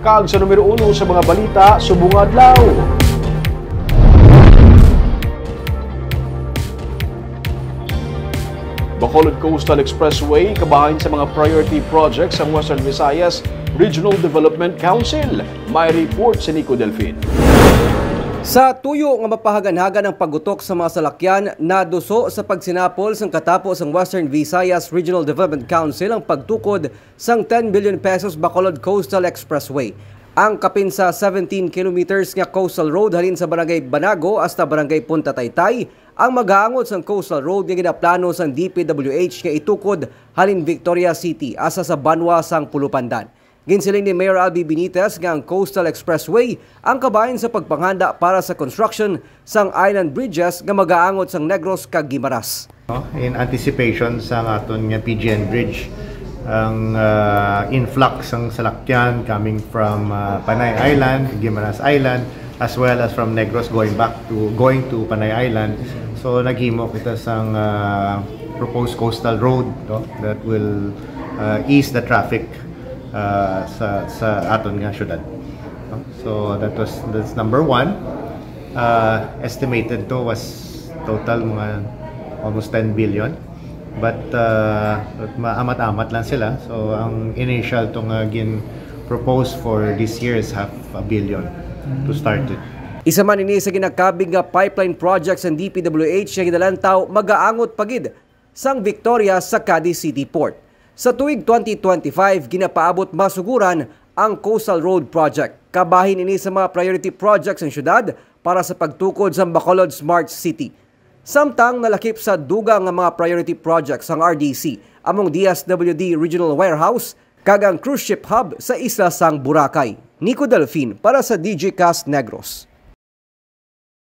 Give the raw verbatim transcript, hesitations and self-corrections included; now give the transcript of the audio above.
Kag sa numero uno sa mga balita subong adlaw. Bacolod Coastal Expressway, kabahin sa mga priority projects sang Western Visayas Regional Development Council. May report si Nico Delfin. Sa tuyo nga mapahaganhagan ang paggutok sa mga salakyan, naduso sa pagsinapol sang katapo sang Western Visayas Regional Development Council ang pagtukod sang ten billion pesos Bacolod Coastal Expressway. Ang kapin sa seventeen kilometers nga coastal road halin sa Barangay Banago hasta Barangay Punta Taytay ang magaangot sang coastal road nga ginaplano sang D P W H nga itukod halin Victoria City hasta sa banwa sang Pulupandan. Ginsiling ni Mayor Albee Benitez nga ang Coastal Expressway ang kabahin sa pagpanghanda para sa construction sang island bridges nga magaangot sang Negros kag Guimaras. No? In anticipation sa aton nga P G N bridge, ang ah, influx ng salakyan coming from ah, Panay Island, Guimaras Island, as well as from Negros going back to going to Panay Island. So naghimo kita sang ah, proposed coastal road, no, that will ah, ease the traffic ah, sa sa aton nga syudad. No? So that was that's number one. Uh, estimated to was total mga almost ten billion. But uh, ma- amat-amat lang sila. So ang initial to nga gin propose for this year is half a billion to start it. Isa man ini sa ginakabig nga pipeline project sang D P W H nga ginalantaw magaangot pa gid sang Victoria sa Cadiz City Port. Sa tuig twenty twenty-five, ginapaabot masuguran ang Coastal Road Project. Kabahin ini sa mga priority projects sang syudad para sa pagtukod sa Bacolod Smart City. Samtang nalakip sa dugang nga mga priority projects ang R D C, among D S W D Regional Warehouse, kag ang cruise ship hub sa isla sang Boracay. Nico Delfin para sa D J Cast Negros.